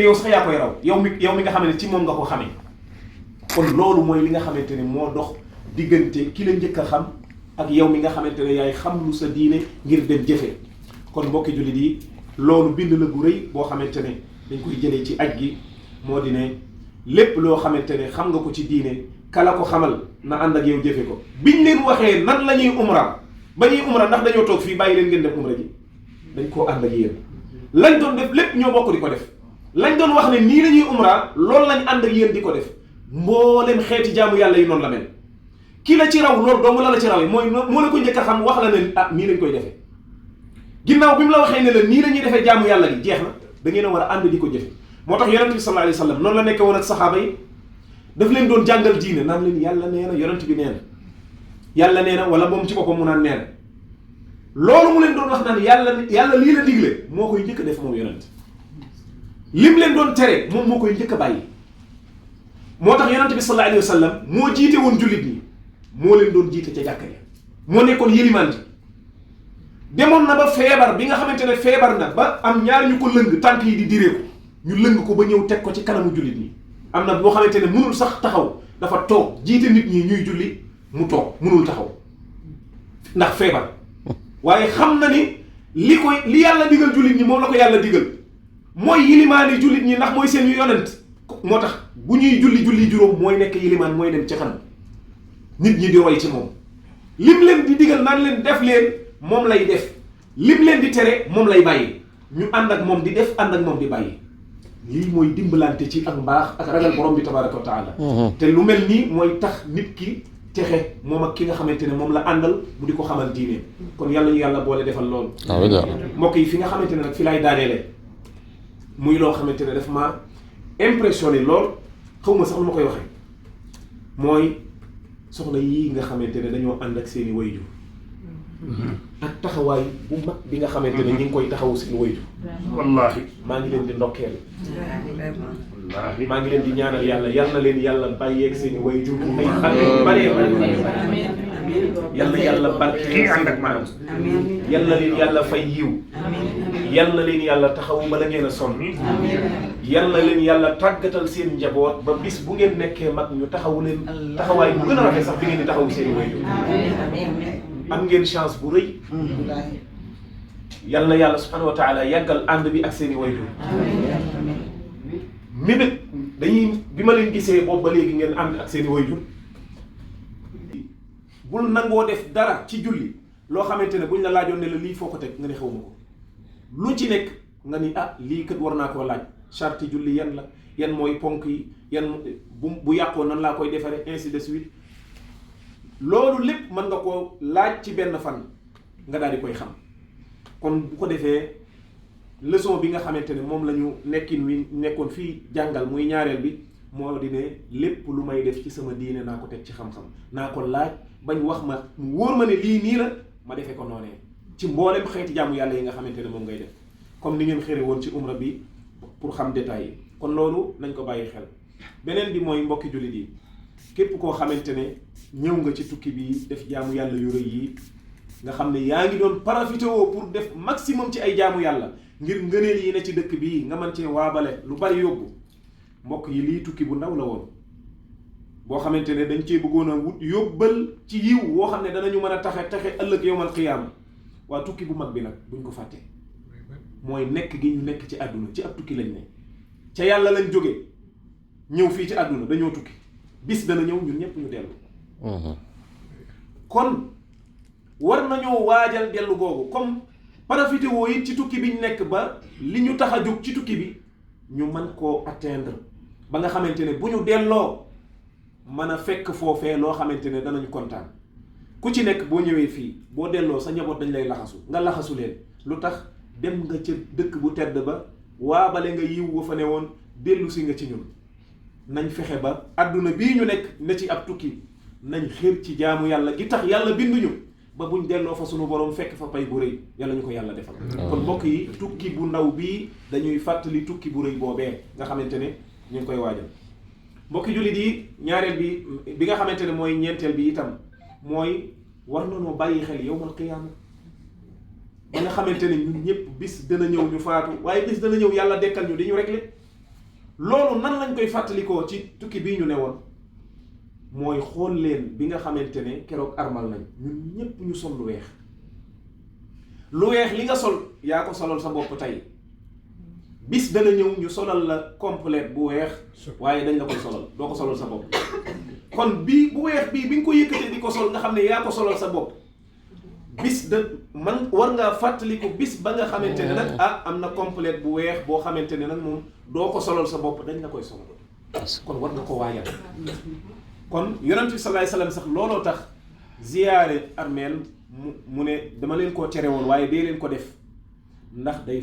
yow sax yaa koy raw yow mi nga xam ne ci moom nga ko xamee. kon loolu mooy li nga xamante ne moo dox diggante ki la njëkk a xam ak yow mi nga xamante ne yaay xam lu sa diine ngir dem jëfe kon mbokki jullit yi loolu bind la gu rëy boo xamante ne dañ koy jëlee ci aj gi moo di ne lépp loo xamante ne xam nga ko ci diine kala ko xamal na ànd ak yow jëfe ko. biñ leen waxee nan la ñuy umra ba ñuy umra ndax dañoo toog fii bàyyi leen ngeen def umra ji dañ koo ànd ak yéen lañ doon def lépp ñoo bokk di ko def lañ doon wax ne nii la ñuy umra loolu lañ ànd ak yéen di ko def mbooleem xeeti jaamu yàlla yi noonu la mel. ki la ci raw loolu dong la ci rawee mooy moo la ko njëkk a xam wax la ne ah nii lañ koy defee ginnaaw bi mu la waxee ne la nii la ñuy defee jaamu yàlla gi jeex na da ngeen a war a ànd di ko jëfe moo tax yonent bi sallallahu alayhi wa sallam noonu la nekkee woon ak saxaaba yi daf leen doon jàngal diine naan leen yàlla nee na yonent bi nee na yàlla nee na wala moom ci boppam mu naan nee na loolu mu leen doon wax naan yàlla lii la digle moo koy njëkk a def moom yonent lim leen doon tere moom moo koy njëkk a bàyyi moo tax yonent bi sallallahu alayhi wa sallam moo jiite woon jullit ñi moo leen doon jiite ca jàkka ja moo nekkoon yëlimaan ji demoon na ba feebar bi nga xamante ne feebar na ba am ñaar ñu ko lëng tànk yi di direeku ñu lëng ko ba ñëw teg ko ci kanamu jullit ñi am na boo xamante ne mënul sax taxaw dafa toog jiite nit ñi ñuy julli mu toog mënul taxaw ndax feebar waaye xam na ni li yàlla digal jullit ñi moom la ko yàlla digal mooy yilimaani jullit ñi ndax mooy seen yonent moo tax bu ñuy julli juróom mooy nekk yilimaan mooy dem ci kanam nit ñi di roy ci moom lim leen di digal naan leen def leen moom lay def lim leen di tere moom lay bàyyi ñu ànd ak moom di def ànd ak moom di bàyyi lii mooy dimbalante ci ak mbaax ak ragal borom bi tabaraka wa taala te lu mel nii mooy tax nit ki texe moom ak ki nga xamante ne moom la àndal mu di ko xamal diine kon yàlla ñu yàlla boole defal loolu mbokk yi fi nga xamante ne nag fi laay daaneele muy loo xamante ne daf ma impressionné lool xaw ma sax lu ma koy waxee mooy soxna yii nga xamante ne dañoo ànd ak seeni wayjur ak taxawaay bu mag bi nga xamante ne ñi ngi koy taxawu seeni wayjur wallaahi maa ngi leen di ndokkeel wallaahi maa ngi leen di ñaanal yal na leen yàlla bàyyeeg seeni wayjur ay at yu baree yal na yàlla barkeel ànd ak maanaam yal na leen yàlla fay yiw yal na leen yàlla taxawu bala ngeen a sonn yal na leen yàlla tàggatal seen njaboot ba bis bu ngeen nekkee mag ñu taxawu leen taxawaay bu gën a rafet sax bi ngeen di taxawu seen wayjur am ngeen chance bu rëy yal na yàlla subhanahu wa taala yàggal ànd bi ak seen i wayjur mébét dañuy bi ma leen gisee boobu ba léegi ngeen ànd ak seen i wayjur bul nangoo def dara ci julli loo xamante ne buñ la laajoon ne la lii foo ko teg nga ne xaw ma ko lu ci nekk nga ni ah lii kat war naa koo laaj charte julli yan la yan mooy ponk yi yan bu yàqoo nan laa koy defaree ainsi de suite loolu lépp mën nga koo laaj ci benn fan nga daal di koy xam kon bu ko defee leçon bi nga xamante ne moom la ñu nekkoon fii jàngal muy ñaareel bi moo di ne lépp lu may def ci sama diine naa ko teg ci xam-xam naa ko laaj bañ wax ma mu wóor ma ne lii nii la ma defee ko noonee ci mboolem xeeti jaamu yàlla yi nga xamante ne moom ngay def comme ni ngeen xëre woon ci umra bi pour xam détails yi kon loolu nañ ko bàyyi xel beneen bi mooy mbokki jullit yi képp koo xamante ne ñëw nga ci tukki bi def jaamu yàlla yu rëy yi nga xam ne yaa ngi doon profité woo pour def maximum ci ay jaamu yàlla ngir ngëneel yi ne ci dëkk bii nga mën cee waabale lu bari yóbbu mbokk yi lii tukki bu ndaw la woon boo xamante ne dañ cee bëggoon a wut yóbbal ci yiw woo xam ne danañu mën a taxe ëllëg yowmal qiyaama waa tukki bu mag bi nag buñ ko fàtte mooy nekk gi ñu nekk ci àdduna ci ab tukki lañ ne ca yàlla lañ jóge ñëw fii ci àdduna dañoo tukki bis dana ñëw ñun ñëpp ñu dellu kon war nañoo waajal dellu googu comme profité woo it ci tukki biñ nekk ba li ñu tax a jóg ci tukki bi ñu mën koo atteindre ba nga xamante ne bu ñu delloo mën a fekk foofee loo xamante ne danañ kontaan ku ci nekk boo ñëwee fii boo delloo sa njaboot dañ lay laxasu nga laxasu leen lu tax dem nga ca dëkk bu tedd ba waa bale nga yiw wa fa ne woon dellu si nga ci ñun nañ fexe ba adduna bii ñu nekk ne ci ab tukki nañ xër ci jaamu yàlla gi tax yàlla binduñu ba buñ delloo fa sunu borom fekk fa pay bu rëy yàlla ñu ko yàlla defal kon mbokk yi tukki bu ndaw bii dañuy fàttali tukki bu rëy boobee nga xamante ne ñu ngi koy waajal mbokki jullit yi ñaareel bi nga xamante ne mooy ñeenteel bi itam mooy war nañoo bàyyi xel yawmal qiyaama ba nga xamante ne ñun ñëpp bis dana ñëw ñu faatu waaye bis dana ñëw yàlla dekkal ñu di ñu réglé loolu nan lañ koy fàttalikoo ci tukki bii ñu ne woon mooy xool leen bi nga xamante ne keroog armal nañ ñun ñépp ñu sol lu weex li nga sol yaa ko solal sa bopp tey bis dana ñëw ñu solal la complète bu weex waaye dañ la koy solal doo ko solal sa bopp kon bii bu weex bii bi nga ko yëkkatee di ko sol nga xam ne yaa ko solal sa bopp bis man war ngaa fàttaliku bis ba nga xamante ne nag am na complète bu weex boo xamante ne nag moom doo ko solal sa bopp dañ la koy solal kon war nga ko waajal kon yonent bi salaay salaam sax looloo tax ziyaare armeel mu ne dama leen koo tere woon waaye dee leen ko def ndax day